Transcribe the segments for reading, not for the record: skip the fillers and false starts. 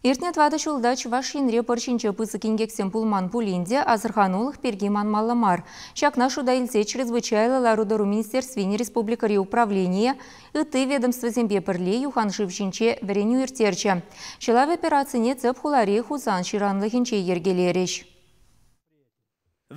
Иртнӗ 4 ҫулта Чӑваш Енре пӑр ҫинче пысӑк инкексем пулман пулин те асӑрханулӑх пирки манмалла мар. Ҫакна шута илсе чрезвычайлӑ лару-тӑру министерствин республикӑри управленийӗ ытти ведомствӑсемпе пӗрле юхан шыв ҫинче вӗренӳ ирттерчӗ. Ҫӑлав операцине тӗп хулари Хусан ҫыранлӑхӗнче йӗркелерӗҫ.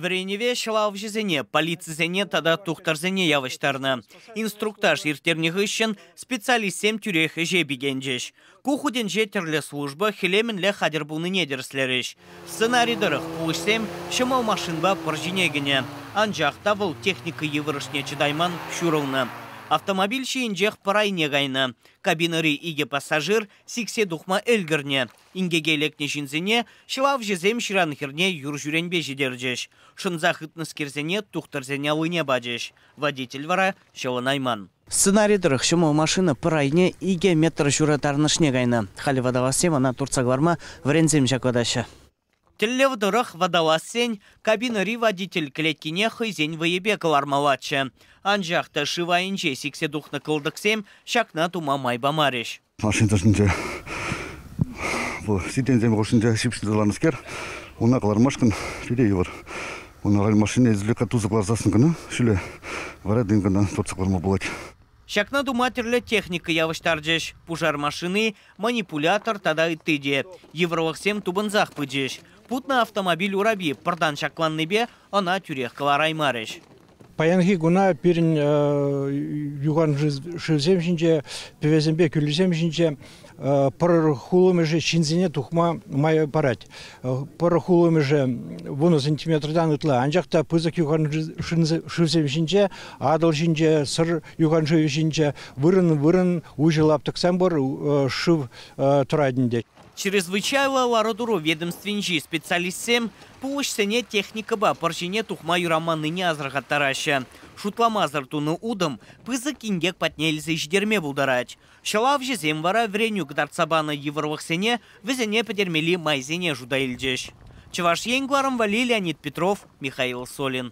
Вӗренӗве ҫӑлавҫӑсене, полицисене тата тухтӑрсене явӑҫтарнӑ. Инструктаж ирттернӗ хыҫҫӑн специалистсем тӳрех ӗҫе пикенчӗҫ. Ку хутӗнче тӗрлӗ служба хӗле мӗнле хатӗр пулнине тӗрӗслерӗҫ. Сценари тӑрӑх пулӑҫсем ҫӑмӑл машинпа пӑр ҫине кӗнӗ. Анчах та вӑл техника йывӑрӑшне чӑтайман, ҫурӑлнӑ. Автомобиль ҫийӗнчех пӑр айне кайнӑ. Кабинӑри 2 пассажир сиксе тухма ӗлкӗрнӗ. Инкеке лекнӗ ҫынсене ҫӑлавҫӑсем ҫыран хӗрне юр ҫӳренпе ҫитерчӗҫ. Шӑнса хытнӑскерсене тухтӑрсен аллине пачӗҫ. Водитель вара ҫӑлӑнайман. Сценари тӑрӑх ҫӑмӑл машина пӑр айне 2 метр ҫурӑ тарӑнӑшне кайнӑ. Халӗ водолазсем ӑна туртса кӑларма вӗренсем ҫаклатаҫҫӗ. Тӗллев тӑрӑх водолазсен кабинӑри водитель кӗлеткине хӑйсен вӑйӗпе кӑлармаллаччӗ. Анчах та шыв айӗнче сиксе тухнӑ кӑлтӑксем ҫакна тума май памарӗҫ. Машина тӑршшӗнче сиденьсем хушшинче ҫыпҫӑнса уна кӑлармашкӑн питӗ йывӑр. Уна машина извлека тусӑ кӑларсассӑн кӑна ҫӳле вара тин кӑна туртса кӑларма пулать. Ҫакна тума тӗрлӗ техника явӑҫтарчӗҫ. Пушар машини, манипулятор тата ытти те. Йывӑрлӑхсем тупӑнсах пычӗҫ. Путнӑ автомобиль урапи пӑртан ҫакланнипе ӑна тӳрех кӑлараймарӗҫ. Паянхи куна пирӗн юхан шывсем ҫинче, пӗвесемпе кӳлӗсем ҫинче пӑр хулӑмӗшӗ ҫынсене тухма май парать. Пӑр хулӑмӗшӗ 10 сантиметртан ытла. Анчах та пысӑк юхан шывсем ҫинче, Атӑл ҫинче, Сӑр юхан шывӗ ҫинче вырӑн-вырӑн уҫӑ лаптӑксем пур, шыв тӑрать ӗнтӗ. Чрезвычайлӑ лару-тӑру ведомствинчи специалистсем пулӑҫсене техникӑпа пӑр ҫине тухма юраманнине асӑрхаттараҫҫӗ. Шутламасӑр тунӑ утӑм пысӑк инкек патне илсе ҫитерме пултарать. Ҫӑлавҫӑсем вара вӗренӳ кӑтартса панӑ йывӑрлӑхсене вӗсене пӗтермелли майсене шута илчӗҫ. Чӑваш Ен кӑларӑм валли Леонид Петров, Михаил Солин.